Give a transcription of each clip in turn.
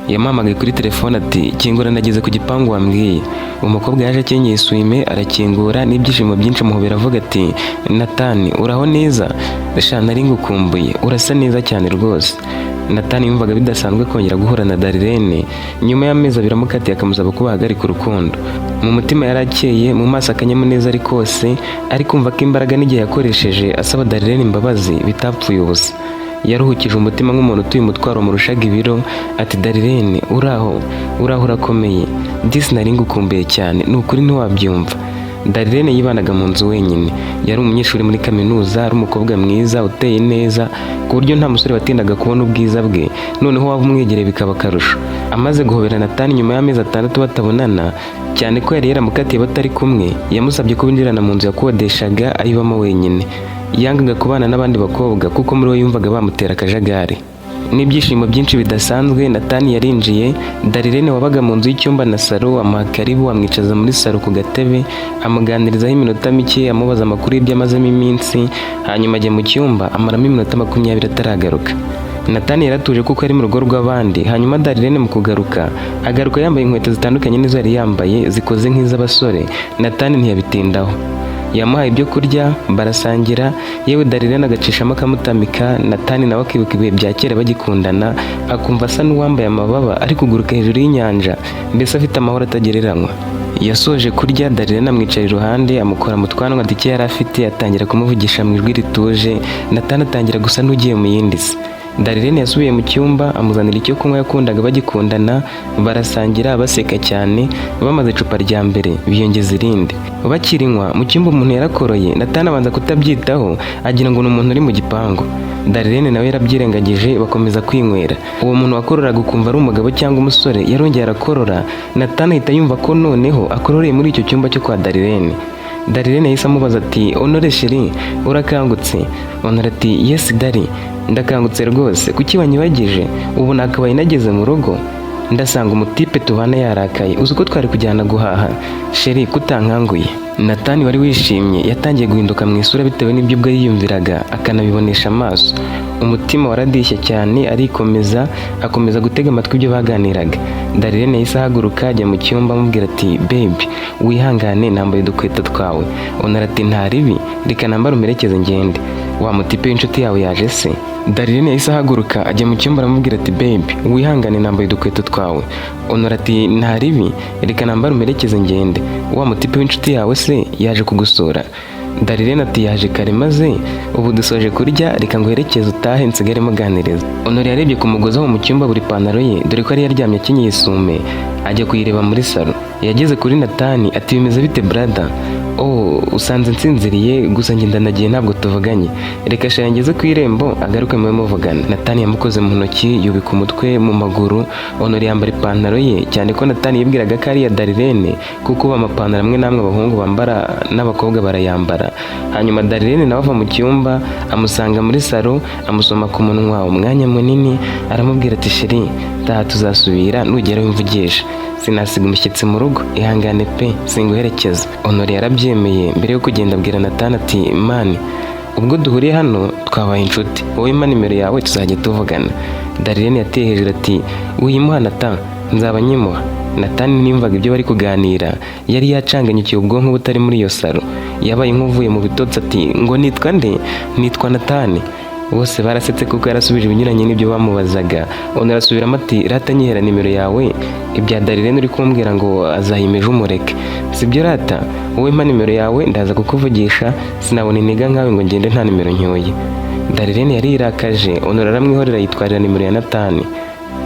Yamuhamagaye kuri telefone ati: "Kingura, nageze ku gipangu wambwiye." Umukobwa yaje akenyeye isume, arakingura n'ibyishimo byinshi, amuhobera avuga ati: "Natani, uraho neza? Sha, nari ngukumbuye, urasa neza cyane rwose." Natani yumvaga bidasanzwe kongera guhura na Darirene nyuma y'amezi 2 amukatiye, akamusaba ko bahagarika urukundo. Mu mutima yari akeye, mu maso akanyamuneza ari kose, ari kumva ko imbaraga n'igihe yakoresheje asaba Darirene imbabazi bitapfuye ubusa. Yaruhukije umutima nk'umuntu utuye umutwaro murushaga ibiro, ati: "Darirene, uraho, uraho, urakomeye? Disi nari ngukumbuye cyane, ni ukuri ntiwabyumva." Darirene yibanaga mu nzu wenyine. Yari umunyeshuri muri kaminuza, ari umukobwa mwiza uteye neza, ku buryo nta musore watindaga kubona ubwiza bwe, noneho waba umwegereye bikaba akarusho. Amaze guhobera Natani nyuma y'amezi 6 batabonana, cyane ko yari yaramukatiye batari kumwe, yamusabye ko binjirana mu nzu yakodeshaga ayibamo wenyine. Yangaga kubana n'abandi bakobwa kuko muri we yumvaga bamutera akajagari. N'ibyishimo byinshi bidasanzwe, Natani yarinjiye. Darirene wabaga mu nzu y'icyumba na salo amuha karibu, amwicaza muri salo ku gatebe, amuganirizaho iminota mike, amubaza amakuru y'ibyo amazemo iminsi, hanyuma ajya mu cyumba amaramo iminota 20 ataragaruka. Natani yaratuje kuko ari mu rugo rw'abandi. Hanyuma Darirene mu kugaruka, agaruka yambaye inkweto zitandukanye n'izo yari yambaye, zikoze nk'iz'abasore. Natani ntiyabitindaho, yamuhaye ibyo kurya barasangira. Yewe, Darirene agacishamo akamutamika. Natani nawe akibuka ibihe bya kera bagikundana, akumva asa n'uwambaye amababa ari kuguruka hejuru y'inyanja, mbese afite amahoro atagereranywa. Yasoje kurya, Darirene amwicara iruhande, amukora mu twanwa duke yari afite, atangira kumuvugisha mu ijwi rituje. Natani atangira gusa n'ugiye mu yindi si. Darirene yasubiye mu cyumba, amuzanira icyo kunywa yakundaga bagikundana, barasangira baseka cyane. Bamaze icupa rya mbere, biyongeza irindi. Bakirinywa, mu cyumba umuntu yarakoroye. Natani abanza kutabyitaho, agira ngo ni umuntu uri mu gipangu. Darirene nawe yarabyirengagije, bakomeza kwinywera. Uwo muntu wakororaga ukumva ari umugabo cyangwa umusore yarongeye arakorora. Natani ahita yumva ko noneho akororeye muri icyo cyumba cyo kwa Darirene. Darirene yahise amubaza ati: "Honore chéri, urakangutse?" Honore ati: "Yes Dari, ndakangutse rwose. Kuki wanyibagije? Ubu nakabaye nageze mu rugo, ndasanga umutipe tubana yarakaye. Uzi ko twari kujyana guhaha? Chéri, kutankanguye?" Natani wari wishimye yatangiye guhinduka mu isura bitewe n'ibyo ubwo yiyumviraga akanabibonesha amaso. Umutima waradishye cyane, arikomeza, akomeza gutega amatwi ibyo baganiraga. Darirene yahise ahaguruka ajya mu cyumba, amubwira ati: "Baby, wihangane, nambaye udukweto twawe." Honore ati: "Nta ribi, reka nambare umperekeze ngende. Wa mutipe w'inshuti yawe yaje se?" Darirene yahise ahaguruka ajya mu cyumba, aramubwira ati: "Baby, wihangane, nambaye udukweto twawe." Honore ati: "Nta ribi, reka nambare umperekeze ngende. Wa mutipe w'inshuti yawe se yaje kugusura?" Darirene ati: "Yaje kare, maze ubu dusoje kurya, reka nguherekeze utahe, nsigare muganiriza." Honore yarebye ku mugozi aho mu cyumba buri pantaro ye, dore ko yari yaryamye akenyeye isume, ajya kuyireba muri salo. Yageze kuri Natani ati: "Bimeze bite brother?" "Oh, usanze nsinziriye, gusa njye ndanagiye, ntabwo tuvuganye. Reka shira ngeze ku irembo agaruke mube muvugana." Natani yamukoze mu ntoki, yubika umutwe mu maguru. Honore yambara ipantaro ye, cyane ko Natani yibwiraga ko ari iya Darirene, kuko ubu amapantaro amwe n'amwe abahungu bambara n'abakobwa barayambara. Hanyuma Darirene nawe ava mu cyumba, amusanga muri salo, amusoma ku munwa umwanya munini, aramubwira ati: "Chéri, taha, tuzasubira, nugera wimvugisha, sinasiga umushyitsi mu rugo, ihangane pe, singuherekeza." Honore yarabyemeye. Mbere yo kugenda abwira Natani ati: "Man, ubwo duhuriye hano twabaye inshuti, wowe mpa nimero yawe tuzajya tuvugana." Darirene yateye hejuru ati: "Wiyimuha Natan, nzaba nyimuha." Natani ntiyumvaga ibyo bari kuganira, yari yacanganyukiye, ubwonko butari muri iyo salo. Yabaye nk'uvuye mu bitotsi ati: "Ngo nitwa nde? Nitwa Natani." Bose barasetse kuko yarasubije ibinyuranye n'ibyo bamubazaga. Honore arasubiramo ati: "Rata, nyihera nimero yawe, ibya Darirene uri kumbwira ngo azayimeje umureke, sibyo? Rata, wowe mpa nimero yawe, ndaza kukuvugisha, sinabona iniga nkawe ngo ngende nta nimero nyoye." Darirene yari yirakaje. Honore aramwihorera, yitwarira nimero ya Natani.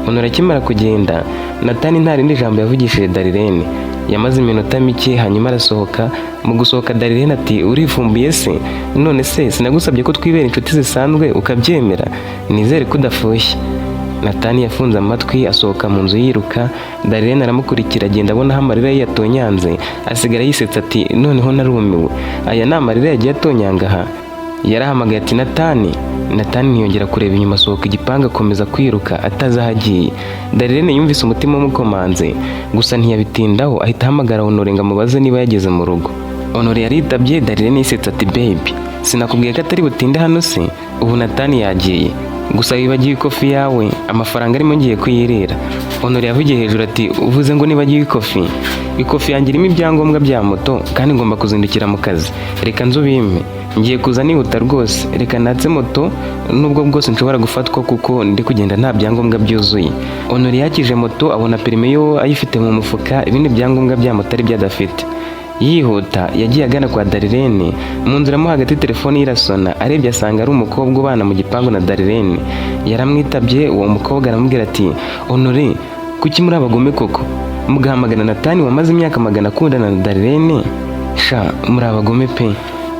Honore akimara kugenda, Natani nta rindi jambo yavugishije Darirene. Yamaze iminota mike, hanyuma arasohoka. Mu gusohoka, Darirene ati: "Urifumbiye se? None se sinagusabye ko twibera inshuti zisanzwe ukabyemera? Nizere ko udafushye." Natani yafunze amatwi, asohoka mu nzu yiruka. Darirene aramukurikira, agenda abona aho amarira ye yatonyanze, asigara yisetsa ati: "Noneho narumiwe, aya ni amarira yagiye atonyanga aha." Yarahamagaye ati: "Natani, Natani!" Ntiyongera kureba inyuma, asohoka igipangu, akomeza kwiruka atazi aho agiye. Darirene yumvise umutima umukomanze, gusa ntiyabitindaho, ahita ahamagara Honore ngo amubaze niba yageze mu rugo. Honore yaritabye. Darirene yisetsa ati: "Baby, sinakubwiye ko atari butinde hano se? Ubu Natani yagiye, gusa wibagiwe ikofi yawe, amafaranga arimo ngiye kuyirira." Honore yavugiye hejuru ati: "Uvuze ngo nibagiwe ikofi? Ikofi yanjye irimo ibyangombwa bya moto kandi ngomba kuzindukira mu kazi. Reka nzubimpe, ngiye kuza nihuta rwose. Reka natse moto nubwo bwose nshobora gufatwa kuko ndi kugenda nta byangombwa byuzuye." Honore yakije moto, abona permis yo ayifite mu mufuka, ibindi byangombwa bya moto ari byo adafite. Yihuta yagiye agana kwa Darirene. Mu nzira mo hagati telefone ye irasona. Arebye asanga ari umukobwa ubana mu gipangu na Darirene. Yaramwitabye. Uwo mukobwa aramubwira ati: "Honore, kuki muri abagome koko, mugahamagara Natani wamaze imyaka magana akundana na Darirene? Sha, muri abagome pe."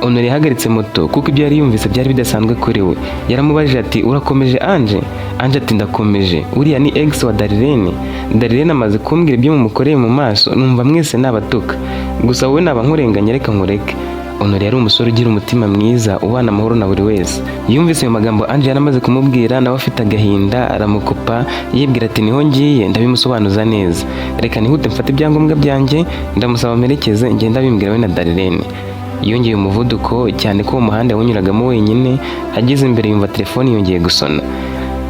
Honore yahagaritse moto kuko ibyo yari yumvise byari bidasanzwe kuri we. Yaramubajije ati: "Urakomeje, Anje?" Anje ati: "Ndakomeje. Uriya ni ex wa Darirene. Darirene amaze kumbwira ibyo mumukoreye mu maso, numva mwese nabatuka. Gusa wowe naba nkurenganya, reka nkureke." Honore yari umusore ugira umutima mwiza, ubana amahoro na buri wese. Yumvise ayo magambo Anje yaramaze kumubwira, nawe afite agahinda, aramukupa, yibwira ati: "Niho ngiye, ndabimusobanuza neza. Reka nihute mfate ibyangombwa byanjye, ndamusaba amerekeze, ngenda abimbwira we na Darirene." Yongeye umuvuduko, cyane ko uwo muhanda yawunyuragamo wenyine. Ageze imbere yumva telefone yongeye gusona.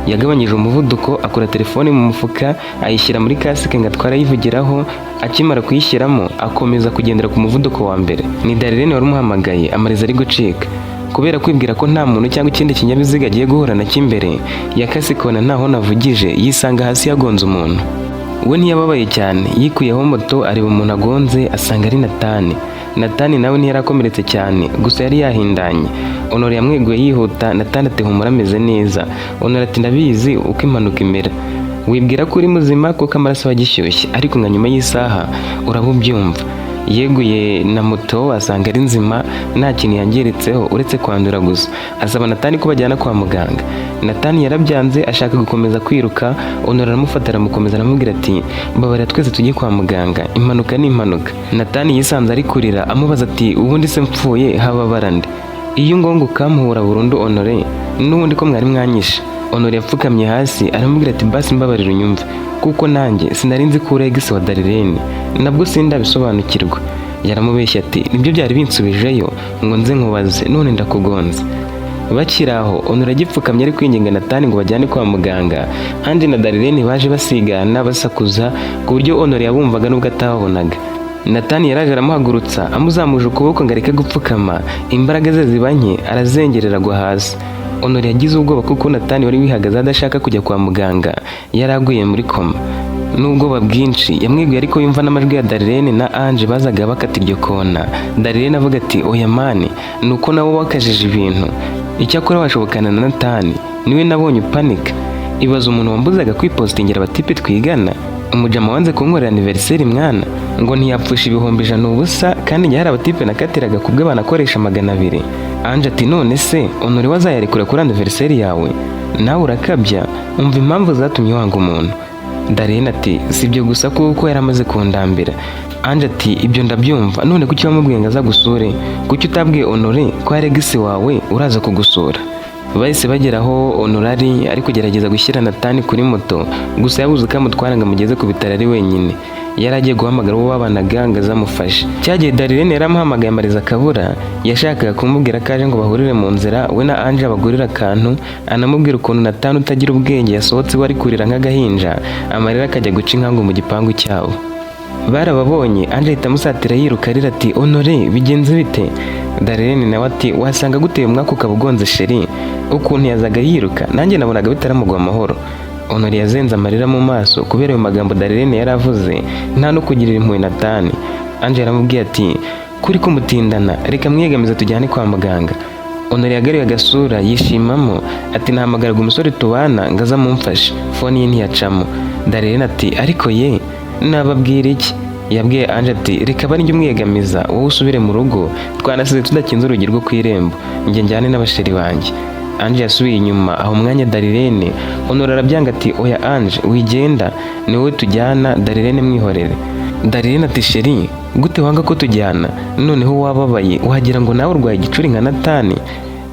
Yagabanyije umuvuduko, akura telefone mu mufuka, ayishyira muri kasike ngo atware ayivugiraho. Akimara kuyishyiramo, akomeza kugendera ku muvuduko wa mbere. Ni Darirene wari umuhamagaye. Amariza ari gucika kubera kwibwira ko nta muntu cyangwa ikindi kinyabiziga agiye guhura nacyo imbere. Yakase ikona ntaho navugije, yisanga hasi yagonze umuntu. We ntiyababaye cyane, yikuyeho moto, areba umuntu agonze, asanga ari Natani. Natani nawe ntiyarakomeretse cyane, gusa yari yahindanye. Honore yamweguye yihuta. Natani ati: "Humura, ameze neza." Honore ati: "Ndabizi uko impanuka imera. Wibwira ko uri muzima kuko amaraso aba agishyushye, ariko nka nyuma y'isaha uraba ubyumva." Yeguye na moto, asanga ari nzima, nta kintu yangiritseho uretse kwandura gusa. Asaba Natani ko bajyana kwa muganga. Natani yarabyanze, ashaka gukomeza kwiruka. Honore aramufata, aramukomeza, aramubwira ati: "Mbabarira, twese tujye kwa muganga, impanuka ni impanuka." Natani yisanze ari kurira, amubaza ati: "Ubundi se mpfuye hababara nde? Iyo ngonga ukamuhura burundu, Honore, n'ubundi ko mwari mwanyishe?" Honore yapfukamye hasi, aramubwira ati: "Basi mbabarira unyumve, kuko nanjye sinari nzi ko uri ex wa Darirene, nabwo sindabisobanukirwa." Yaramubeshye ati: "Nibyo byari binsubijeyo ngo nze nkubaze, none ndakugonze." Bakiri aho, Honore agipfukamye ari kwinginga Natani ngo bajyane kwa muganga, Anje na Darirene baje basigana, basakuza ku buryo Honore yabumvaga nubwo atababonaga. Natani yaraje aramuhagurutsa, amuzamuje ukuboko ngo areke gupfukama. Imbaraga ze ziba nke, arazengerera, agwa hasi. Honore yagize ubwoba kuko Natani wari wihagaze adashaka kujya kwa muganga yari aguye muri koma. N'ubwoba bwinshi yamweguye, ariko yumva n'amajwi ya Darirene na Ange bazaga bakata iryo kona. Darirene avuga ati: "Oya man, ni uko nabo wakajije ibintu. Icyakora washobokana na Natani, niwe nabonye upanika. Ibaza umuntu wambuzaga kwipositingira abatipe twigana, umujama wanze kunkorera anniversaire mwana, ngo ntiyapfusha 100,000 ubusa, kandi njye hari abatipe nakatiraga kubwe banakoresha 200." Ange ati: "None se Honore wazayarekura kuri anniversaire yawe? Nawe urakabya. Umva impamvu zatumye wanga umuntu." Darlene ati: "Si ibyo gusa, kuko yaramaze kundambira." Ange ati: "Ibyo ndabyumva. None kuki wamubwiye ngo azagusure? Kuki utabwiye Honore ko ari ex wawe uraza kugusura?" Bahise bagera aho Honore ari kugerageza gushyira Natani kuri moto, gusa yabuze uko amutwara ngo amugeze ku bitaro ari wenyine. Yari agiye guhamagara uwo babanaga ngo azamufashe. Cyagihe Darirene yaramuhamagaye, amariza akabura. Yashakaga kumubwira ko aje ngo bahurire mu nzira, we na Ange abagurira akantu, anamubwira ukuntu Natani utagira ubwenge yasohotse iwe ari kurira nk'agahinja, amarira akajya guca inkangu mu gipangu cyabo. Barababonye. Ange ahita amusatira yiruka arira ati: "Honore, bigenze bite?" Darirene nawe ati: "Wasanga guteye umwaka ukaba ugonze chéri. Ukuntu yazaga yiruka, nanjye nabonaga bitaramugwa amahoro." Honore yazenze amarira mu maso kubera ayo magambo Darirene yari avuze, nta no kugirira impuhwe Natani. Ange yaramubwiye ati: "Kuri kumutindana, reka mwiyegamize tujyane kwa muganga." Honore yagaruye agasura yishimamo, ati: "Nahamagaraga umusore tubana ngo aze amumfashe, phone ye ntiyacamo." Darirene ati: "Ariko ye nababwira iki?" Yabwiye Ange ati: "Reka bari njye umwiyegamiza, wowe usubire mu rugo, twanasize tudakinze urugi rwo ku irembo, njye njyane n'abasheri banjye." Ange yasubiye inyuma aho umwanya Darirene. Honore arabyanga ati: "Oya Ange, wigenda, ni wowe tujyana, Darirene mwihorere." Darirene ati: "Chéri, gute wanga ko tujyana? Noneho wababaye, wagira ngo nawe urwaye igicuri nka Natani."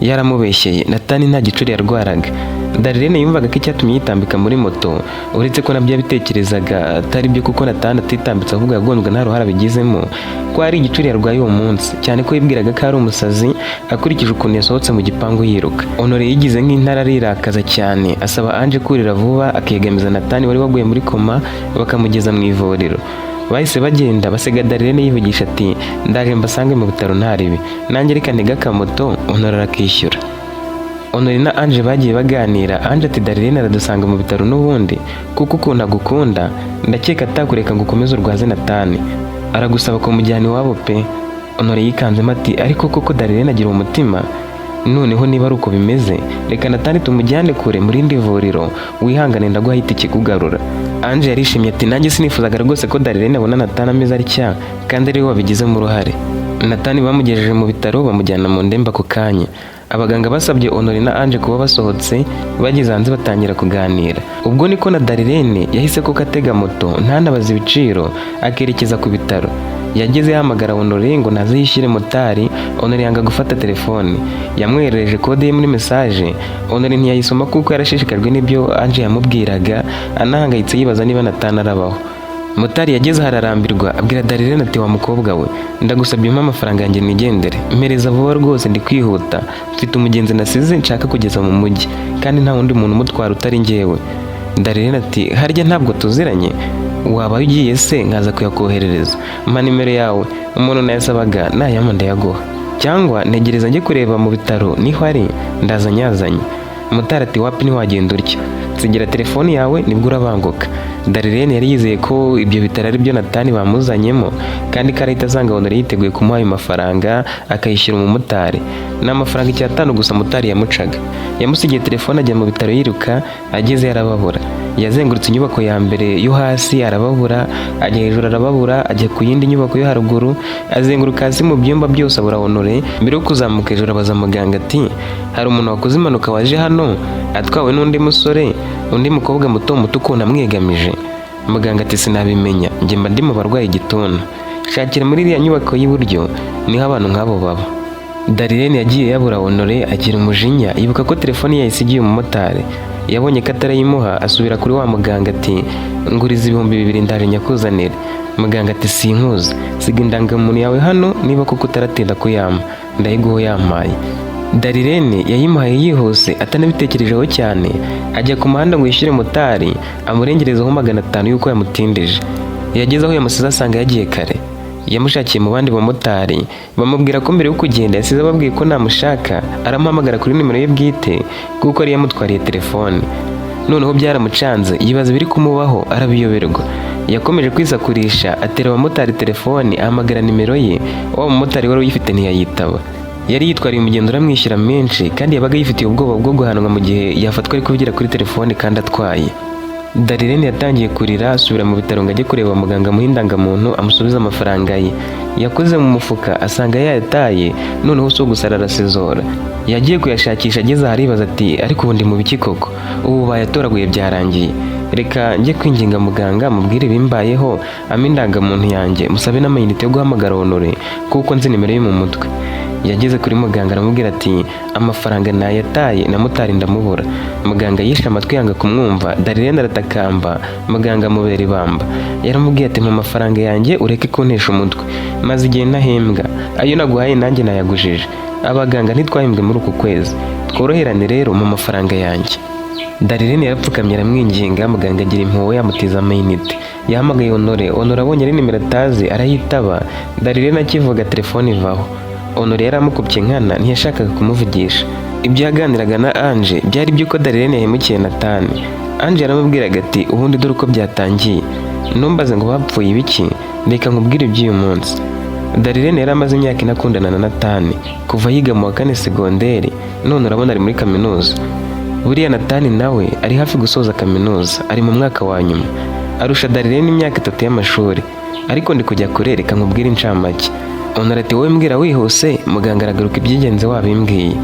Yaramubeshyeye, Natani nta gicuri yarwaraga. Darlene yumvaga ko icyatumye yitambika muri moto, uretse ko nabyo yabitekerezaga atari byo, kuko Nathan atitambitse ahubwo yagonzwe nta ruhare abigizemo, ko ari igicuri yarwaye uwo munsi, cyane ko yibwiraga ko ari umusazi akurikije ukuntu yasohotse mu gipangu yiruka. Honore yigize nk'intara, arirakaza cyane, asaba Ange kurira vuba akegamiza Nathan wari waguye muri koma, bakamugeza mu ivuriro. Bahise bagenda basiga Darlene yivugisha ati: "Ndaje mbasange mu bitaro, ntaribi nanjye reka ntege akamoto." Honore arakishyura. Honore na Ange bagiye baganira. Ange ati: "Darlene aradusanga mu bitaro n'ubundi, kuko ukuntu agukunda ndakeka atakureka ngo ukomeze urwaze Nathan, aragusaba kumujyana iwabo pe." Honore yikanzemo ati: "Ariko koko Darlene agira umutima? Noneho niba ari uko bimeze, reka Nathan tumujyane kure mu rindi vuriro, wihangane ndaguha ikikugarura." Ange yarishimye ati: "Nanjye sinifuzaga rwose ko Darlene abona Nathan ameze atya kandi ariwe wabigizemo uruhare." Nathan bamugejeje mu bitaro, bamujyana mu ndembe ako kanya. Abaganga basabye Honore na Ange kuba basohotse. Bageze hanze batangira kuganira. Ubwo niko na Darlene yahise koko atega moto, ntanabaze ibiciro, akerekeza ku bitaro. Yageze yahamagara Honore ngo naze yishyire motari. Honore yanga gufata telefone. Yamwoherereje kode ye muri message, Honore ntiyayisoma kuko yarashishikajwe n'ibyo Ange yamubwiraga, anahangayitse yibaza niba Nathan arabaho. Motari yageze hararambirwa, abwira Darlene ati: "Wa mukobwa we, ndagusabye umpe amafaranga yanjye nigendere, mpereza vuba rwose, ndi kwihuta, mfite umugenzi nasize nshaka kugeza mu mujyi kandi nta wundi muntu umutwara utari njyewe." Darlene ati: "Harya ntabwo tuziranye? Waba ugiye se nkaza kuyakoherereza? Mpa nimero yawe, umuntu nayasabaga nayampa ndayaguha, cyangwa ntegereza njye kureba mu bitaro niho ari, ndaza nyazanye." Motari ati: "Wapi, ntiwagenda utya, nsigira telefoni yawe nibwo urabanguka." Darlene yari yizeye ko ibyo bitaro ari byo Natani bamuzanyemo, kandi ko arahita asanga Honore yiteguye kumuha ayo mafaranga akayishyura umumotari. Ni amafaranga 5 gusa motari yamucaga. Yamusigiye telefone, ajya mu bitaro yiruka. Ageze yarababura. Yazengurutse inyubako ya mbere yo hasi arababura, ajya hejuru arababura, ajya ku yindi nyubako yo haruguru, azenguruka hasi mu byumba byose abura Honore. Mbere yo kuzamuka hejuru abaza muganga ati: "Hari umuntu wakoze impanuka waje hano atwawe n'undi musore, undi mukobwa muto muto ukuntu amwegamije?" Muganga ati: "Sinabimenya, njye mba ndi mu barwayi igituntu, shakira muri iriya nyubako y'iburyo niho abantu nk'abo baba." Darlene yagiye yabura Honore, agira umujinya, yibuka ko telefoni ye yayisigiye umumotari. Yabonye ko atarayimuha, asubira kuri wa muganga ati: "Nguriza 2000 ndaje nyakuzanire." Muganga ati: "Sinkuzi, siga indangamuntu yawe hano, niba koko utaratinda kuyampa ndayiguha yampaye." Darlene yayimuhaye yihuse atanabitekerejeho cyane, ajya ku muhanda ngo yishyure motari amurengerezeho 500 y'uko yamutindije. Yageze aho yamusize asanga yagiye kare. Yamushakiye mu bandi bamotari, bamubwira ko mbere yo kugenda yasize ababwiye ko namushaka aramuhamagara kuri nimero ye bwite, kuko yari yamutwariye telefone. Noneho byaramucanze, yibaza ibiri kumubaho arabiyoberwa. Yakomeje kwisakurisha, atera abamotari telefone, ahamagara nimero ye, wa mumotari wari uyifite ntiyayitaba. Yari yitwariye umugenzi uramwishyura menshi, kandi yabaga yifitiye ubwoba bwo guhanwa mu gihe yafatwa ari kuvugira kuri telefone kandi atwaye. Darlene yatangiye kurira, asubira mu bitaro ngo ajye kureba muganga amuha indangamuntu amusubize amafaranga ye. Yakoze mu mufuka asanga yayataye, noneho si ugusara arasizora. Yagiye kuyashakisha, ageze aho aribaza ati: "Ariko ubu ndi mu biki koko? Ubu bayatoraguye byarangiye, reka njye kwinginga muganga mubwire ibimbayeho ampe indangamuntu yanjye, musabe n'amayinite yo guhamagara Honore kuko nzi nimero ye mu mutwe." Yageze kuri muganga aramubwira ati: "Amafaranga nayataye na motari ndamubura." Muganga yishe amatwi yanga kumwumva. Darlene aratakamba, muganga amubera ibamba. Yaramubwiye ati: "Mpa amafaranga yanjye ureke kuntesha umutwe, maze igihe ntahembwa, ayo naguhaye nanjye nayagujije, abaganga ntitwahembwe muri uku kwezi, tworoherane rero mu mafaranga yanjye." Darlene yarapfukamye aramwinginga, muganga agira impuhwe amutiza amayinite. Yahamagaye Honore. Honore abonye ari nimero atazi arayitaba. Darlene akivuga telefone ivaho. Honore yaramukubye nkana, ntiyashakaga kumuvugisha. Ibyo yaganiraga na Ange byari iby'uko Darlene yahemukiye Nathan. Ange yaramubwiraga ati: "Ubundi dore uko byatangiye, ntumbaze ngo bapfuye ibiki, reka nkubwire iby'uyu munsi." Darlene yari amaze imyaka 4 akundana na Nathan kuva yiga mu wa kane segonderi, none urabona ari muri kaminuza. Buriya Nathan nawe ari hafi gusoza kaminuza, ari mu mwaka wa nyuma, arusha Darlene imyaka 3 y'amashuri. Ariko ndi kujya kure, reka nkubwire incamake. Honore ati: "Wowe mbwira wihuse, muganga aragaruka iby'ingenzi wabimbwiye."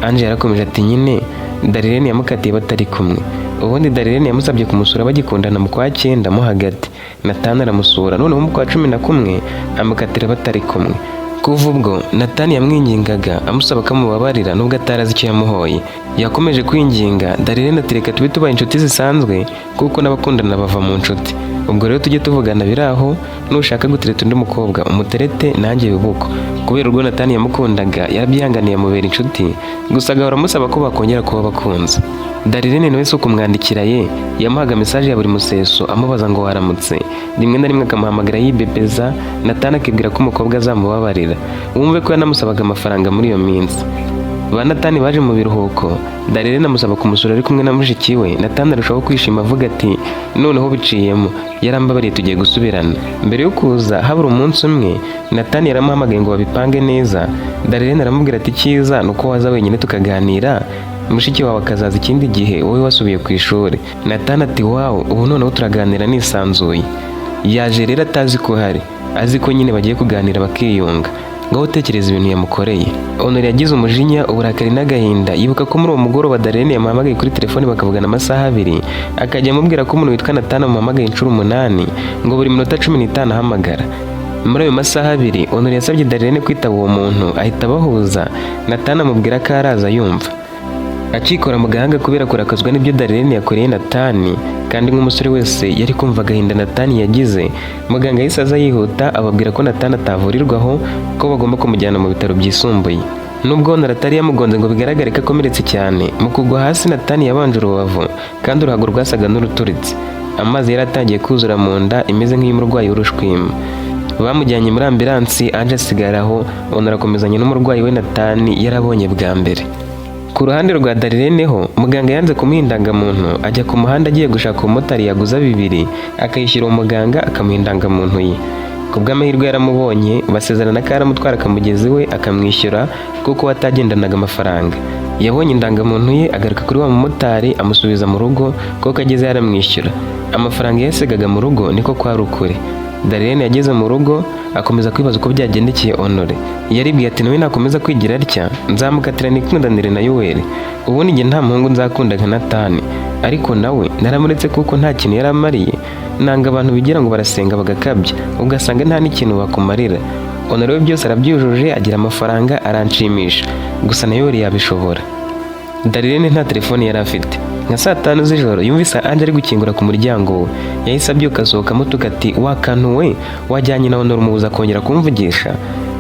Ange yarakomeje ati: "Nyine Darlene yamukatiye batari kumwe. Ubundi Darlene yamusabye kumusura bagikundana mu kwa cyenda mo hagati, Nathan aramusura, noneho mu kwa 11 amukatira batari kumwe." Kuva ubwo Natani yamwingingaga amusaba ko amubabarira nubwo atari azi icyo yamuhoye. Yakomeje kwinginga Darirene ati reka tube tubaye inshuti zisanzwe, kuko n'abakundana bava mu nshuti. Ubwo rero tujye tuvugana biri aho, nushaka gutereta undi mukobwa umuterete, nanjye bibuko. Kubera urwo Natani yamukundaga, yarabyihanganiye amubera inshuti, gusa agahora amusaba ko bakongera kuba abakunzi. Darirene nawe si ukumwandikira ye, yamuhaga message ya buri museso amubaza ngo waramutse, rimwe na rimwe akamuhamagara yibebeza. Natani akibwira ko umukobwa azamubabarira. Wumve ko yanamusabaga amafaranga muri iyo minsi. Ba Natani baje mu biruhuko, Darirene amusaba kumusura ari kumwe na mushiki we. Natani arushaho kwishima avuga ati noneho biciyemo, yarambabariye, tugiye gusubirana. Mbere yo kuza habura umunsi umwe, Natani yaramuhamagaye ngo babipange neza. Darirene aramubwira ati icyiza ni uko waza wenyine tukaganira, mushiki wawe akazaza ikindi gihe wowe wasubiye ku ishuri. Natani ati wow, ubu noneho turaganira nisanzuye. Yaje rero atazi ko uhari, azi ko nyine bagiye kuganira bakiyunga. Ngaho utekereza ibintu yamukoreye. Honore yagize umujinya, uburakari n'agahinda, yibuka ko muri uwo mugoroba Darlene yamuhamagaye kuri telefone bakavugana amasaha 2, akajya amubwira ko umuntu witwa Nathan amuhamagaye inshuro 8, ngo buri minota 15 ahamagara. Muri ayo masaha 2, Honore yasabye Darlene kwitaba uwo muntu, ahita abahuza. Nathan amubwira ko araza yumva. Akikora mu gahanga kubera kurakazwa n'ibyo Darlene yakoreye Nathan, kandi nk'umusore wese yari kumva agahinda Nathan yagize. Muganga yahise aza yihuta ababwira ko Nathan atavurirwaho, ko bagomba kumujyana mu bitaro byisumbuye. Nubwo Honore atari yamugonze ngo bigaragare ko akomeretse cyane, mu kugwa hasi Nathan yabanje urubavu, kandi uruhago rwasaga n'uruturitse. Amazi yari atangiye kuzura mu nda imeze nk'iy'umurwayi w'urushwima. Bamujyanye muri ambilansi, Ange asigara aho. Honore akomezanya n'umurwayi we Nathan yarabonye bwa mbere. Ku ruhande rwa Darirene ho, muganga yanze kumuha indangamuntu, ajya ku muhanda agiye gushaka umumotari yaguza 2, akayishyura uwo muganga akamuha indangamuntu ye. Ku bw'amahirwe yaramubonye, basezerana ko aramutwara akamugeza iwe akamwishyura, kuko we atagendanaga amafaranga. Yabonye indangamuntu ye, agaruka kuri wa mumotari amusubiza mu rugo, kuko ageze yaramwishyura. Amafaranga yasigaga mu rugo niko kwari ukuri. Darirene yageze mu rugo akomeza kwibaza uko byagendekeye Honore. Yaribwiye ati nawe nakomeza kwigira atya nzamukatira nikundanire na Yoweri. Ubundi njye nta muhungu nzakunda nka Natani, ariko nawe naramuretse kuko nta kintu yari amariye. Nanga abantu bigira ngo barasenga bagakabya, ugasanga nta n'ikintu bakumarira. Honore we byose arabyujuje, agira amafaranga, aranshimisha, gusa na Yoweri yabishobora. Darirene nta telefone yari afite. Nka saa 5 z'ijoro yumvise Ange ari gukingura ku muryango we. Yahise abyuka asohoka amutuka ati wa kantu we, wajyanye na Honore umubuza kongera kumvugisha.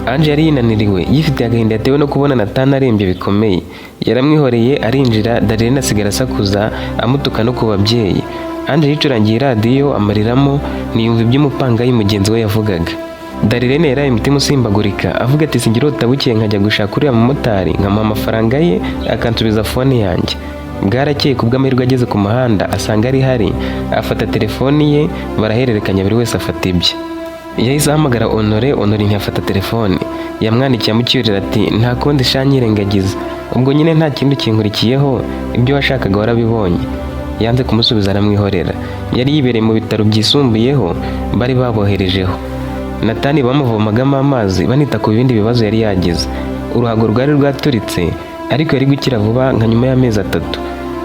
Ange yari yinaniriwe, yifitiye agahinda yatewe no kubona Nathan arembye bikomeye. Yaramwihoreye arinjira, Darirene asigara asakuza amutuka no ku babyeyi. Ange yicurangiye radiyo amariramo, ntiyumva iby'umupangayi mugenzi we yavugaga. Darirene yaraye umutima usimbagurika avuga ati singirota bukeye nkajya gushaka uriya mumotari nkamuha amafaranga ye akansubiza phone yanjye. Bwarakeye, ku bw'amahirwe ageze ku muhanda asanga ari hari, afata telefoni ye barahererekanya, buri wese afata ibye. Yahise ahamagara Honore, Honore ntiyafata telefone. Yamwandikiye amucyurira ati nta kundi sha, nyirengagiza, ubwo nyine nta kindi kinkurikiyeho, ibyo washakaga warabibonye. Yanze kumusubiza aramwihorera. Yari yibereye mu bitaro byisumbuyeho bari baboherejeho. Natani bamuvomagamo amazi, banita ku bindi bibazo yari yagize. Uruhago rwari rwaturitse, ariko yari gukira vuba nka nyuma y'amezi 3.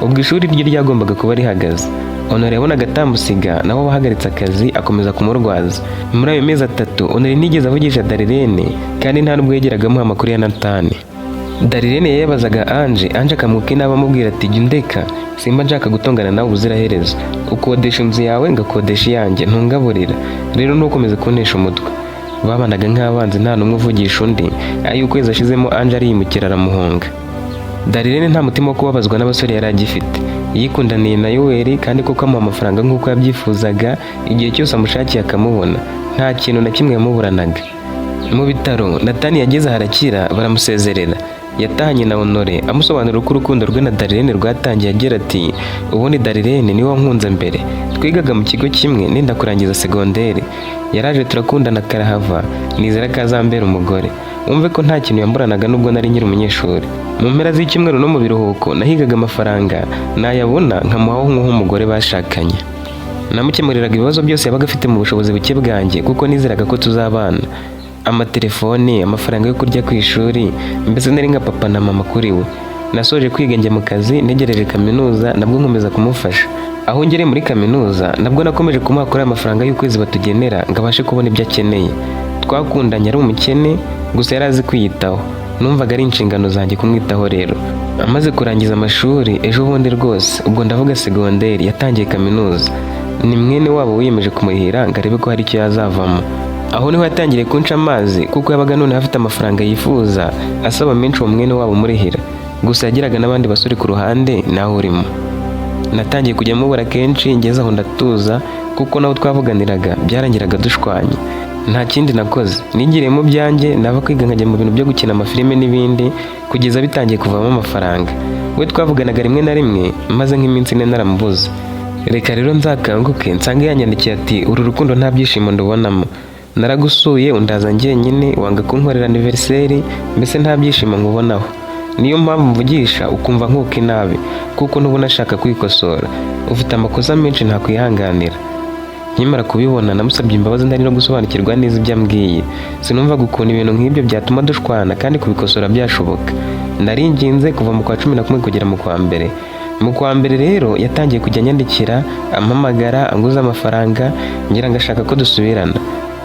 Ubwo ishuri rye ryagombaga kuba rihagaze. Honore yabonaga atamusiga, nabo bahagaritse akazi akomeza kumurwaza. Muri ayo mezi 3 Honore ntiyigeze avugisha Darirene, kandi nta nubwo yigeraga amuha amakuru ya Natani. Darirene yabazaga Ange, Ange akamwuka inama amubwira ati jya undeka, simba nshaka gutongana nawe ubuziraherezo. Ukodesha inzu yawe ngakodesha iyanjye, ntungaburira, rero ntukomeze kuntesha umutwe. Babanaga nk'abanzi, nta n'umwe uvugisha undi. Ayo ukwezi ashizemo Ange ariyimukira aramuhunga. Darirene nta mutima wo kubabazwa n'abasore yari agifite. Yikundaniye na Yoweri, kandi koko amuha amafaranga nk'uko yabyifuzaga, igihe cyose amushakiye akamubona. Nta kintu na kimwe yamuburanaga. Mu bitaro Natani yageze harakira, baramusezerera. Yatahanye na Honore amusobanurira uko urukundo rwe na Darirene rwatangiye, agira ati ubundi Darirene niwe wankunze mbere. Twigaga mu kigo kimwe nenda kurangiza segonderi. Yaraje turakundana karahava, nizera ko azambera umugore. Wumve ko nta kintu yamburanaga nubwo nari nkiri umunyeshuri. Mu mpera z'icyumweru no mu biruhuko nahigaga amafaranga, nayabona nkamuhaho nk'umugore bashakanye. Namukemuriraga ibibazo byose yabaga afite mu bushobozi buke bwanjye, kuko nizeraga ko tuzabana. Amatelefoni, amafaranga yo kurya ku ishuri, mbese nari nka papa na mama kuri we. Nasoje kwiga njya mu kazi, ntegereje kaminuza nabwo nkomeza kumufasha. Aho ngereye muri kaminuza nabwo nakomeje kumuha kuri aya mafaranga y'ukwezi batugenera ngo abashe kubona ibyo akeneye. Twakundanye ari umukene, gusa yari azi kwiyitaho. Numvaga ari inshingano zanjye kumwitaho. Rero amaze kurangiza amashuri ejo bundi rwose, ubwo ndavuga segonderi, yatangiye kaminuza. Ni mwene wabo wiyemeje kumurihira ngo arebe ko hari icyo yazavamo. Aho niho yatangiriye kunca amazi, kuko yabaga noneho afite amafaranga yifuza, asaba menshi uwo mwene wabo umurihira. Gusa yagiraga n'abandi basore ku ruhande, nawe urimo. Natangiye kujya mubura kenshi, ngeze aho ndatuza, kuko nawe twavuganiraga byarangiraga dushwanye. Nta kindi nakoze, nigiriye mu byanjye, nava kwiga nkajya mu bintu byo gukina amafilime n'ibindi, kugeza bitangiye kuvamo amafaranga. We twavuganaga rimwe na rimwe, maze nk'iminsi 4 naramubuze. Reka rero nzakanguke nsange yanyandikiye ati: "Uru rukundo nta byishimo ndubonamo. Naragusuye undaza njyenyine, wanga kunkorera anniversaire, mbese nta byishimo nkubonaho. Niyo mpamvu mvugisha ukumva nkuka inabi, kuko ntubona ashaka kwikosora. Ufite amakosa menshi ntakwihanganira." Nkimara kubibona namusabye imbabazi ntari no gusobanukirwa neza ibyo ambwiye. Sinumvaga ukuntu ibintu nk'ibyo byatuma dushwana kandi kubikosora byashoboka. Naringinze kuva mu kwa 11 kugera mu kwa mbere. Mu kwa mbere rero yatangiye kujya anyandikira, ampamagara, anguza amafaranga, ngira ngo ashaka ko dusubirana.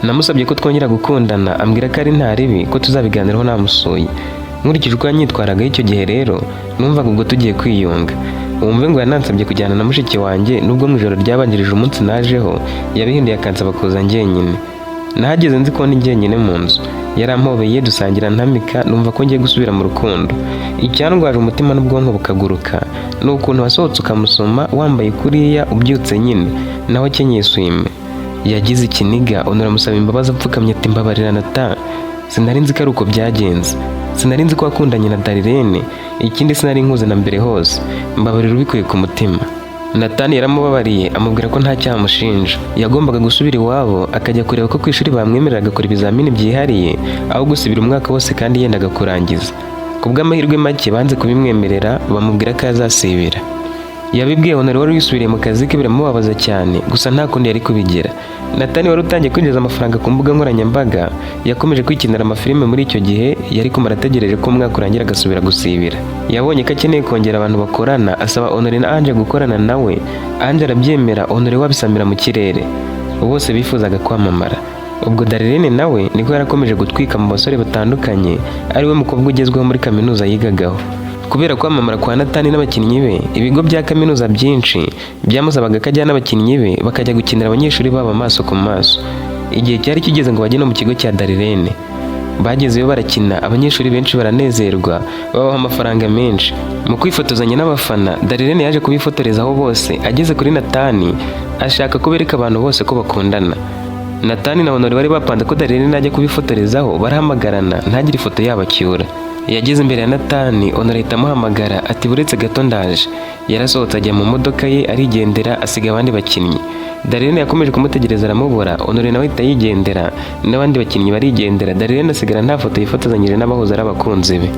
Namusabye ko twongera gukundana, ambwira ko ari nta ribi, ko tuzabiganiraho namusuye. Nkurikije uko yanyitwaragaho icyo gihe rero, numvaga ubwo tugiye kwiyunga. Wumve ngo yanansabye kujyana na mushiki wanjye, nubwo mu ijoro ryabanjirije umunsi najeho yabihinduye akansaba kuza njyenyine. Nahageze nzi ko ndi njyenyine mu nzu. Yarampobeye dusangira ntamika, numva ko ngiye gusubira mu rukundo. Icyandwaje umutima n'ubwonko bukaguruka ni ukuntu wasohotse ukamusoma wambaye kuriya, ubyutse nyine, nawe akenyeye swime. Yagize ikiniga, Honore amusaba imbabazi apfukamye ati: "Mbabarira Nata, sinari nzi ko ari uko byagenze. Sinari nzi ko wakundanye na Darirene. Ikindi sinari nkuze na mbere hose. Mbabarira ubikuye ku mutima." Natani yaramubabariye, amubwira ko nta cyaha amushinja. Yagombaga gusubira iwabo akajya kureba ko ku ishuri bamwemerera agakora ibizamini byihariye, aho gusibira umwaka wose kandi yendaga kurangiza. Ku bw'amahirwe make banze kubimwemerera, bamubwira ko azasibira. Yabibwiye Honore wari wisubiriye mu kazi ke, biramubabaza cyane, gusa nta kundi yari kubigira. Natani wari utangiye kwinjiza amafaranga ku mbuga nkoranyambaga yakomeje kwikinira amafilime muri icyo gihe yari kumara ategereje ko umwaka urangira agasubira gusibira. Yabonye ko akeneye kongera abantu bakorana, asaba Honore na Ange gukorana nawe. Ange arabyemera, Honore we abisamira mu kirere. Bose bifuzaga kwamamara. Ubwo Darirene nawe niko yarakomeje gutwika mu basore batandukanye, ari we mukobwa ugezweho muri kaminuza yigagaho. Kubera kwamamara kwa Natani n'abakinnyi be, ibigo bya kaminuza byinshi byamusabaga ko ajyana abakinnyi be bakajya gukinira abanyeshuri babo amaso ku maso. Igihe cyari kigeze ngo bajye no mu kigo cya Darirene. Bagezeyo barakina, abanyeshuri benshi baranezerwa, babaha amafaranga menshi. Mu kwifotozanya n'abafana, Darirene yaje kubifotorezaho bose, ageze kuri Natani ashaka ko bereka abantu bose ko bakundana. Natani na Honore bari bapanze ko Darirene najya kubifotorezaho barahamagarana, ntagire ifoto yabo acyura. Yageze imbere ya Natani, Honore ahita amuhamagara ati: "Buretse gato, ndaje." Yarasohotse ajya mu modoka ye arigendera, asiga abandi bakinnyi. Darirene yakomeje kumutegereza aramubura. Honore nawe ahita yigendera, n'abandi bakinnyi barigendera. Darirene asigara nta foto yifotozanyije n'abahoze ari abakunzi be.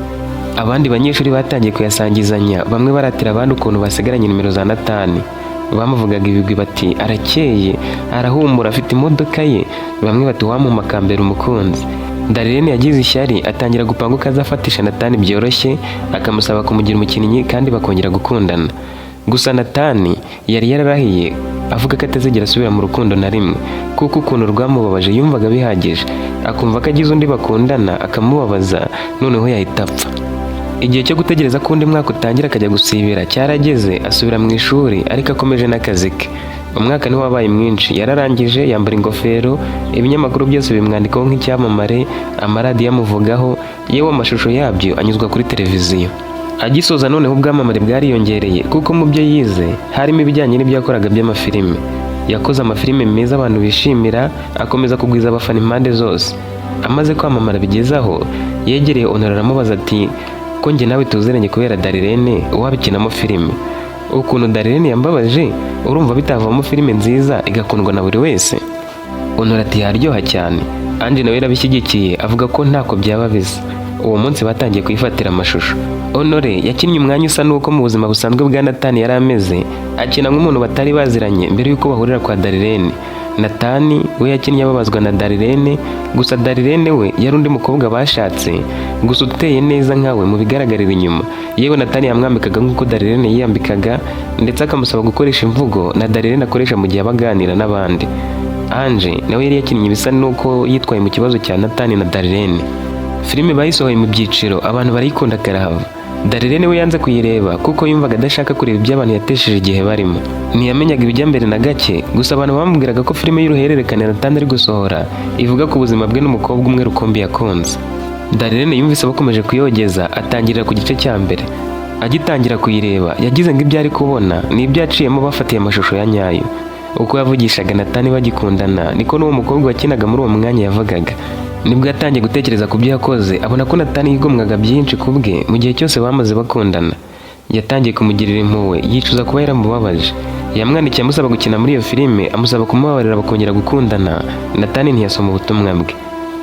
Abandi banyeshuri batangiye kuyasangizanya, bamwe baratira abandi ukuntu basigaranye nimero za Natani. Bamuvugaga ibigwi bati: "Arakeye, arahumura, afite imodoka ye." Bamwe bati: "Wamuma akambera umukunzi." Darirene yagize ishyari, atangira gupanga uko azafatisha Natani byoroshye, akamusaba kumugira umukinnyi kandi bakongera gukundana. Gusa Natani yari yararahiye avuga ko atazigera asubira mu rukundo na rimwe, kuko ukuntu rwamubabaje yumvaga bihagije, akumva ko agize undi bakundana akamubabaza noneho yahita apfa. Igihe cyo gutegereza ko undi mwaka utangira akajya gusibira cyarageze, asubira mu ishuri ariko akomeje n'akazi ke. Umwaka niwo wabaye mwinshi. Yararangije yambara ingofero, ibinyamakuru byose bimwandikaho nk'icyamamare, amaradiyo amuvugaho, yewe amashusho yabyo anyuzwa kuri televiziyo. Agisoza noneho ubwamamare bwariyongereye, kuko mu byo yize harimo ibijyanye n'ibyo yakoraga by'amafilime. Yakoze amafilime meza abantu bishimira, akomeza kugwiza abafana impande zose. Amaze kwamamara bigeze aho, yegereye Honore aramubaza ati: "Ko njye nawe tuziranye kubera Darirene, wabikinamo filime? Ukuntu Darirene yambabaje, urumva bitavamo filime nziza igakundwa na buri wese?" Honore ati: "Yaryoha cyane." Ange nawe yarabishyigikiye, avuga ko ntako byaba bisa. Uwo munsi batangiye kuyifatira amashusho. Honore yakinnye umwanya usa n'uko mu buzima busanzwe bwa Natani yari ameze, akina nk'umuntu batari baziranye mbere y'uko bahurira kwa Darirene. Natani we yakinnye ababazwa na Darirene, gusa Darirene we yari undi mukobwa bashatse, gusa uteye neza nkawe mu bigaragarira inyuma. Yewe Natani yamwambikaga nk'uko Darirene yiyambikaga, ndetse akamusaba gukoresha imvugo na Darirene akoresha mu gihe aba aganira n'abandi. Ange nawe yari yakinnye ibisa n'uko yitwaye mu kibazo cya Nathan na Darlene. Filime bayisohoye mu byiciro, abantu barayikunda karahava. Darlene we yanze kuyireba kuko yumvaga adashaka kureba ibyo abantu yatesheje igihe barimo. Ntiyamenyaga ibijya mbere na gake, gusa abantu bamubwiraga ko filime y'uruhererekane Nathan ari gusohora ivuga ku buzima bwe n'umukobwa umwe rukumbi yakunze. Darlene yumvise bakomeje kuyogeza, atangirira ku gice cya mbere. Agitangira kuyireba yagize ngo ibyo ari kubona ni ibyo yaciyemo bafatiye amashusho ya nyayo. Uko yavugishaga Nathan bagikundana niko n'uwo mukobwa wakinaga muri uwo mwanya yavugaga. Nibwo yatangiye gutekereza ku byo yakoze, abona ko Nathan yigomwaga byinshi ku bwe mu gihe cyose bamaze bakundana. Yatangiye kumugirira impuhwe, yicuza kuba yaramubabaje. Yamwandikiye amusaba gukina muri iyo filime, amusaba kumubabarira bakongera gukundana. Nathan ntiyasoma ubutumwa bwe.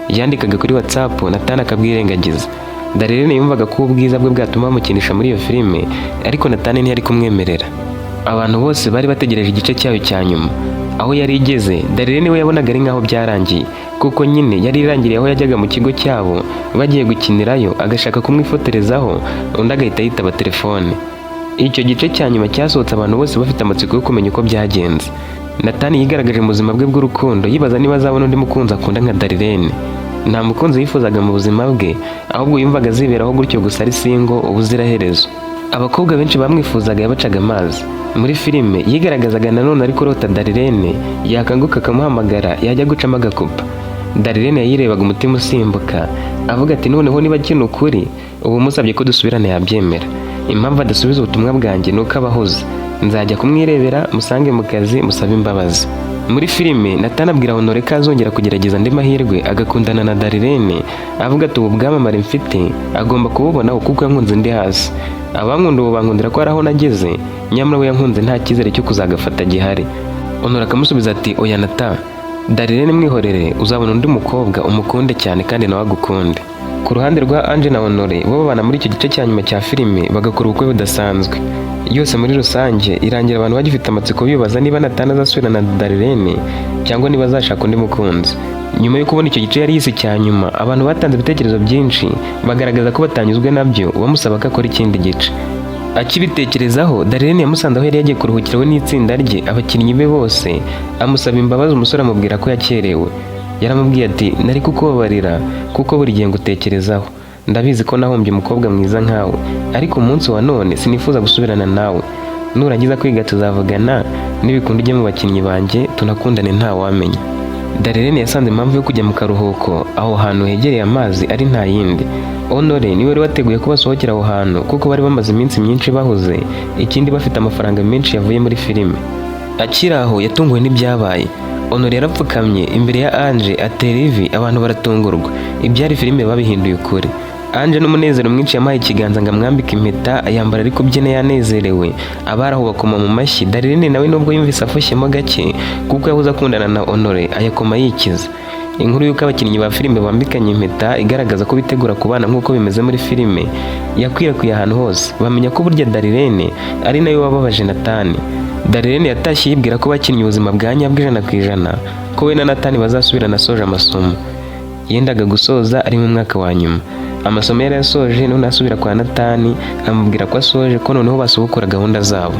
Yandikaga kuri WhatsApp, Nathan akabwirengagiza. Darlene yumvaga ko ubwiza bwe bwatuma bamukinisha muri iyo filime, ariko Nathan ntiyari kumwemerera. Abantu bose bari bategereje igice cyayo cya nyuma. Aho yari igeze, Darlene we yabonaga ari nkaho byarangiye, kuko nyine yari irangiriye aho yajyaga mu kigo cyabo bagiye gukinirayo, agashaka kumwifotorezaho, undi agahita yitaba telefone. Icyo gice cya nyuma cyasohotse abantu bose bafite amatsiko yo kumenya uko byagenze. Nathan yigaragaje mu buzima bwe bw'urukundo, yibaza niba azabona undi mukunzi akunda nka Darlene. Nta mukunzi yifuzaga mu buzima bwe, ahubwo yumvaga aziberaho gutyo gusa ari single ubuziraherezo. Abakobwa benshi bamwifuzaga yabacaga amazi. Muri filime yigaragazaga nanone ari kurota Darlene, yakanguka akamuhamagara, yajya gucamo agakupa. Darlene yayirebaga umutima usimbuka, avuga ati: "Noneho niba akina ukuri, ubu musabye ko dusubirana yabyemera. Impamvu adasubiza ubutumwa bwanjye ni uko aba ahuze. Nzajya kumwirebera musange mu kazi musabe imbabazi." Muri filime Nathan abwira Honore ko azongera kugerageza andi mahirwe agakundana na Darlene, avuga ati: "Ubu bwamamare mfite agomba kububonaho kuko yankunze ndi hasi. Abankunda ubu bankundira ko hari aho nageze, nyamara we yankunze nta cyizere cyo kuzagafata gihari." Honore akamusubiza ati: "Oya Nathan, Darlene mwihorere, uzabona undi mukobwa umukunde cyane kandi nawe agukunde." Ku ruhande rwa Ange na Honore, bo babana muri icyo gice cya nyuma cya filime, bagakora ubukwe budasanzwe. Yose muri rusange irangira abantu bagifite amatsiko, bibaza niba Nathan azasubirana na Darlene cyangwa niba azashaka undi mukunzi. Nyuma yo kubona icyo gice yari yise cya nyuma, abantu batanze ibitekerezo byinshi bagaragaza ko batanyuzwe nabyo, bamusaba ko akora ikindi gice. Akibitekerezaho, Darlene yamusanze aho yari yagiye kuruhukira we n'itsinda rye, abakinnyi be bose, amusaba imbabazi. Umusore amubwira ko yakerewe. Yaramubwiye ati: "Nari kukubabarira kuko buri gihe ngutekerezaho. Ndabizi ko nahombye umukobwa mwiza nkawe, ariko umunsi wa none sinifuza gusubirana nawe. Nurangiza kwiga tuzavugana, nibikunda ujye mu bakinnyi banjye tunakundane, ntawamenya." Darlene yasanze impamvu yo kujya mu karuhuko aho hantu hegereye amazi ari nta yindi. Honore niwe wari wateguye ko basohokera aho hantu kuko bari bamaze iminsi myinshi bahuze, ikindi bafite amafaranga menshi yavuye muri filime. Akiri aho yatunguwe n'ibyabaye. Honore yarapfukamye imbere ya Ange atera ivi, abantu baratungurwa. Ibyari filime babihinduye ukuri. Ange n'umunezero mwinshi yamuhaye ikiganza ngo amwambike impeta, ayambara ari kubyina yanezerewe. Abari aho bakoma mu mashyi. Darlene nawe nubwo yumvise afushyemo gake kuko yahoze akundana na Honore, ayakoma yikiza. Inkuru y'uko abakinnyi ba filime bambikanye impeta igaragaza ko bitegura kubana nk'uko bimeze muri filime yakwirakwiye ahantu hose, bamenya ko burya Darlene ari nawe wababaje Nathan. Darlene yatashye yibwira ko bakinnye ubuzima bwa nyabwo 100%, ko we na Nathan bazasubirana asoje amasomo. Yendaga gusoza, ari mu mwaka wa nyuma. Amasomo yari yasoje, none asubira kwa Nathan, amubwira ko asoje, ko noneho basubukura gahunda zabo.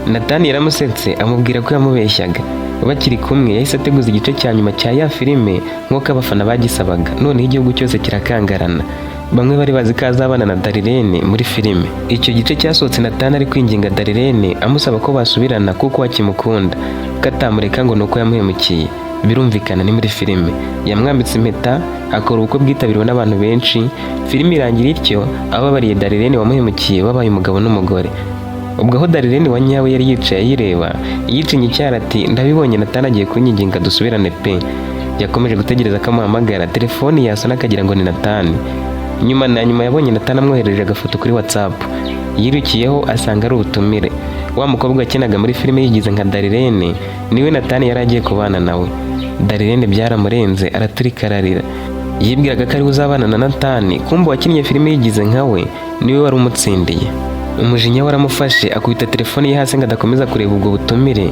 Nathan yaramusetse, amubwira ko yamubeshyaga. Bakiri kumwe yahise ateguza igice cya nyuma cya ya filime nk'uko abafana bagisabaga, noneho igihugu cyose kirakangarana. Bamwe bari bazi ko azabana na Darlene muri filime. Icyo gice cyasohotse Nathan ari kwinginga Darlene, amusaba ko basubirana kuko akimukunda, ko atamureka ngo ni uko yamuhemukiye. Birumvikana ni muri filime. Yamwambitse impeta, akora ubukwe bwitabiriwe n'abantu benshi. Filime irangira ityo, ababariye Darlene wamuhemukiye babaye umugabo n'umugore. Ubwo aho Darlene wa nyawe yari yicaye ayireba, yicinye icyara ati: "Ndabibonye, Nathan agiye kunyinginga dusubirane pe." Yakomeje gutegereza ko amuhamagara, telefoni yasona akagira ngo ni Nathan. Nyuma na nyuma yabonye Nathan amwoherereje agafoto kuri WhatsApp. Yirukiyeho asanga ari ubutumire. Wa mukobwa wakinaga muri filime yigize nka Darlene niwe Nathan yari agiye kubana nawe. Darlene byaramurenze, araturika ararira. Yibwiraga ko ari uzabana na Nathan, kumbe uwakinnye filime yigize nka we niwe wari umutsindiye. Umujinya waramufashe, akubita telefoni ye hasi ngo adakomeza kureba ubwo butumire.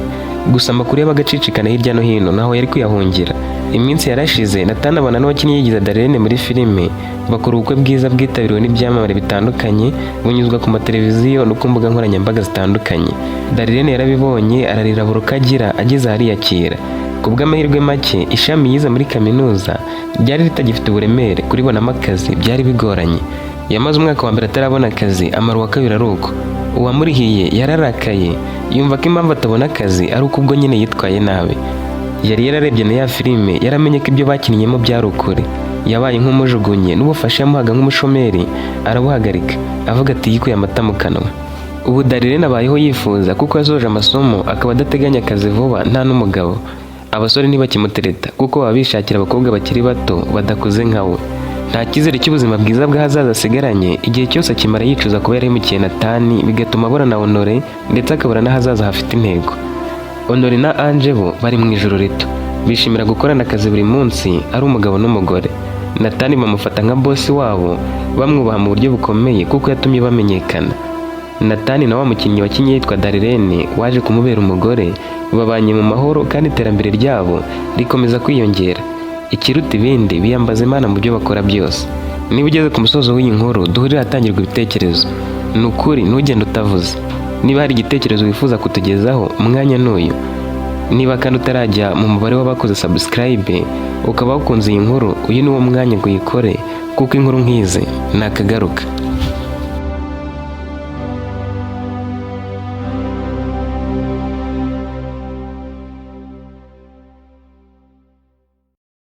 Gusa amakuru yabaga acicikana hirya no hino, naho yari kuyahungira. Iminsi yarashize, Nathan abana n'uwakinnye yigize Darlene muri filime, bakora ubukwe bwiza bwitabiriwe n'ibyamamare bitandukanye, bunyuzwa ku mateleviziyo no ku mbuga nkoranyambaga zitandukanye. Darlene yarabibonye ararira buruka agira ageze ahariyakira. Ku bw'amahirwe make, ishami yize muri kaminuza ryari ritagifite uburemere, kuribonamo akazi byari bigoranye. Yamaze umwaka wa mbere atarabona akazi, amara uwa kabiri ari uko. Uwamurihiye yararakaye, yumva ko impamvu atabona akazi ari uko ubwo nyine yitwaye nabi. Yari yararebye na ya filime, yaramenye ko ibyo bakinnyemo byari ukuri. Yabaye nk'umujugunye, n'ubufasha yamuhaga nk'umushomeri arabuhagarika, avuga ati yikuye amata mu kanwa. Ubu Darirene abayeho yifuza, kuko yasoje amasomo akaba adateganya akazi vuba, nta n'umugabo. Abasore ntibakimutereta kuko baba bishakira abakobwa bakiri bato badakuze nka we. Nta cyizere cy'ubuzima bwiza bw'ahazaza asigaranye. Igihe cyose akimara yicuza kuba yarahemukiye Natani, bigatuma abura na Honore, ndetse akabura n'ahazaza hafite intego. Honore na Ange bo bari mu ijoro rito, bishimira gukorana akazi buri munsi ari umugabo n'umugore. Natani bamufata nka bosi wabo, bamwubaha mu buryo bukomeye kuko yatumye bamenyekana. Natani na wa mukinnyi wakinnye yitwa Darirene waje kumubera umugore babanye mu mahoro, kandi iterambere ryabo rikomeza kwiyongera. Ikiruta ibindi, biyambaza Imana mu byo bakora byose. Niba ugeze ku musozo w'iyi nkuru, duhurire ahatangirwa ibitekerezo. Ni ukuri ntugende utavuze. Niba hari igitekerezo wifuza kutugezaho, umwanya n'uyu. Niba kandi utarajya mu mubare w'abakoze subscribe, ukaba wakunze iyi nkuru, uyu ni wo mwanya ngo uyikore, kuko inkuru nk'izi ni akagaruka.